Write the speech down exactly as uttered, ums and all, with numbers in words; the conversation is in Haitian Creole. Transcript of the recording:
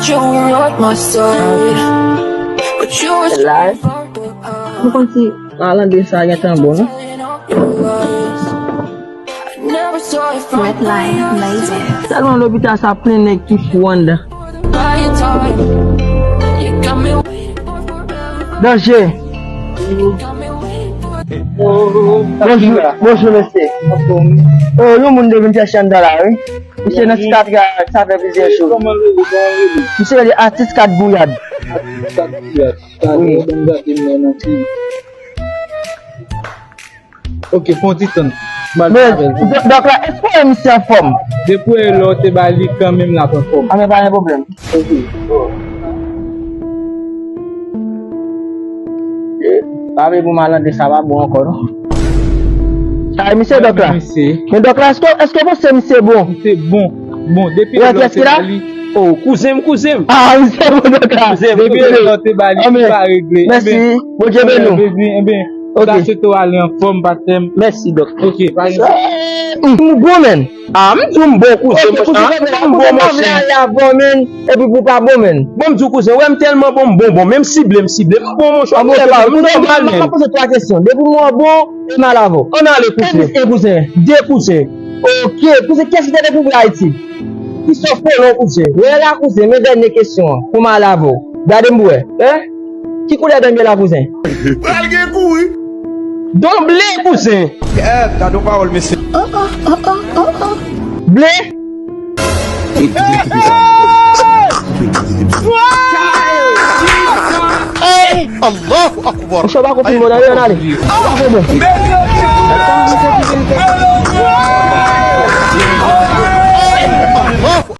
You were on my side, but you was Live. M konn si Malande sa gentan bon, non? Never saw it from Red Line Laser. Sèlman lopital sa plen nèg ki fou anndan. By your time. You got me waiting for forever. Danje. Got me waiting for Bonjou, bonjou mesye. Oh, yon moun te vin chèche anndan la, wi. Misye nan ti kat la, sa fè plizyè jou. Misye rele Atis Kat Gouyad. Wi. Ok, fon ti tann. Men, dòk, dòk la, èske w wè misye anfòm? Depi lè w te ba li kanmenm l ap anfòm. A, men pa gen pwoblèm. Pa vle pou Malande sa pa bon ankò, non. Sa e misye dòk la. Misye. Men dòk la, èske, èske w panse misye bon? Misye bon. Bon, depi Ou wè lè w kiyès te ki la? ba li. Oh, kouzen m, kouzen m. Ah, misye bon dòk la. Depi lè w te ba li, Amen. li pa regle. Mèsi. Bondye beni w. Beni, ebyen, Ok. sa se to ale anfòm, patèm. Mèsi, dòk. Ok, pa gen. M bon, men. Ah, m di w m bon kouzen, Ok, kouzen, ah, kouzen, m bon, kouzen, monchè. ale avè w, men. Epi pou pa bon, men. Bon, m di w kouzen, wè m tèlman bon, m bon, bon. Menm sible, m sible. M bon, monchè, Ah, m bon, tèlman, ok, m nòmal, m men. ap poze twa kesyon. Depi m wè w bon, e m al avè w. Ann ale, kouzen. Konbyen kouzen? De kouzen. Ok, kouzen, kiyès ki te dekouvri Ayiti? Christophe Colomb, kouzen. Wè la, kouzen, men dènye kesyon an, pou m al avè w. Gade m pou wè. Hein? Ki koulè dan m ye la, kouzen? Pral gen kouri. Don ble, kouzen. Eh, gade yon pawòl, mesye. Ble? Allahu Akbar. Monchè, w pa konfime, w ale, ann ale. Sa fè bon.